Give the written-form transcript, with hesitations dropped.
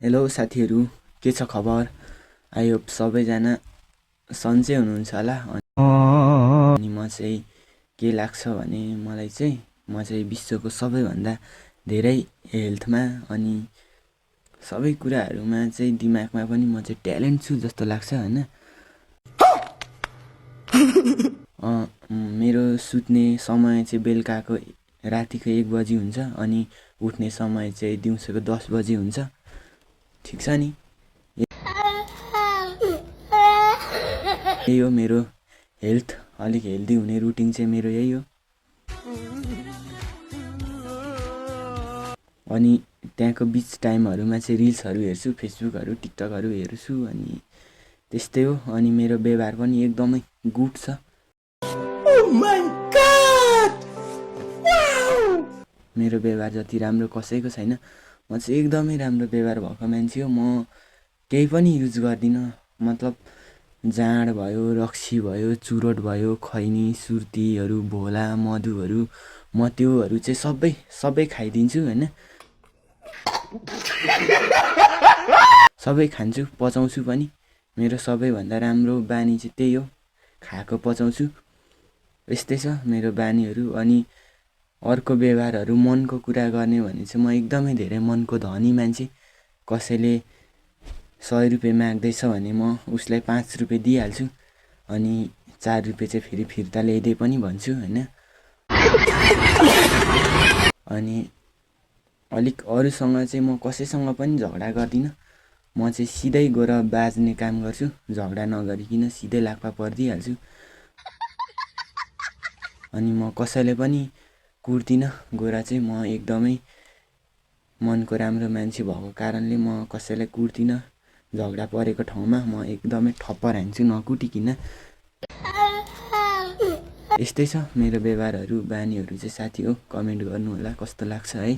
Hello साथीहरू, के छ खबर? आई होप सबैजना सन्चै हुनुहुन्छ होला। अनि म चाहिँ के लाग्छ भने म चाहिँ विश्वको सबैभन्दा धेरै हेल्थमा अनि सबै कुराहरूमा चाहिँ दिमागमा पनि म चाहिँ ट्यालेन्ट छु जस्तो लाग्छ होइन। मेरो सुत्ने समय चाहिँ बेलुकाको रातिको 1 बजी हुन्छ अनि उठ्ने समय चाहिँ दिउँसोको 10 बजी हुन्छ। ठिक छ नि? यही हो मेरो हेल्थ, अलिक हेल्दी हुने रुटिन चाहिँ मेरो यही हो। अनि त्यहाँको बिच टाइमहरूमा चाहिँ रिल्सहरू हेर्छु, फेसबुकहरू, टिकटकहरू हेर्छु अनि त्यस्तै हो। अनि मेरो व्यवहार पनि एकदमै गुड छ। मेरो व्यवहार जति राम्रो कसैको छैन। म चाहिँ एकदमै राम्रो व्यवहार भएको मान्छे हो। म केही पनि युज गर्दिनँ, मतलब जाँड भयो, रक्सी भयो, चुरोट भयो, खैनी, सुर्तीहरू, भोला, मधुहरू, म त्योहरू चाहिँ सबै खाइदिन्छु होइन। सबै खान्छु, पचाउँछु पनि। मेरो सबैभन्दा राम्रो बानी चाहिँ त्यही हो, खाएको पचाउँछु। यस्तै छ मेरो बानीहरू। अनि अर्को व्यवहारहरू, मनको कुरा गर्ने भने चाहिँ म एकदमै धेरै मनको धनी मान्छे। कसैले 100 रुपियाँ माग्दैछ भने म उसलाई 5 रुपियाँ दिइहाल्छु अनि 4 रुपियाँ चाहिँ फेरि फिर्ता ल्याइदिए पनि भन्छु होइन। अनि अलिक अरूसँग चाहिँ म कसैसँग पनि झगडा गर्दिनँ। म चाहिँ सिधै गएर बाज्ने काम गर्छु, झगडा नगरिकन सिधै लाक्पा परिदिइहाल्छु। अनि म कसैले पनि कुट्दिनँ गएर चाहिँ। म एकदमै मनको राम्रो मान्छे भएको कारणले म कसैलाई कुट्दिनँ। झगडा परेको ठाउँमा म एकदमै ठप्पर हान्छु नकुटिकन। यस्तै छ मेरो व्यवहारहरू, बानीहरू चाहिँ साथी हो। कमेन्ट गर्नु होला कस्तो लाग्छ है।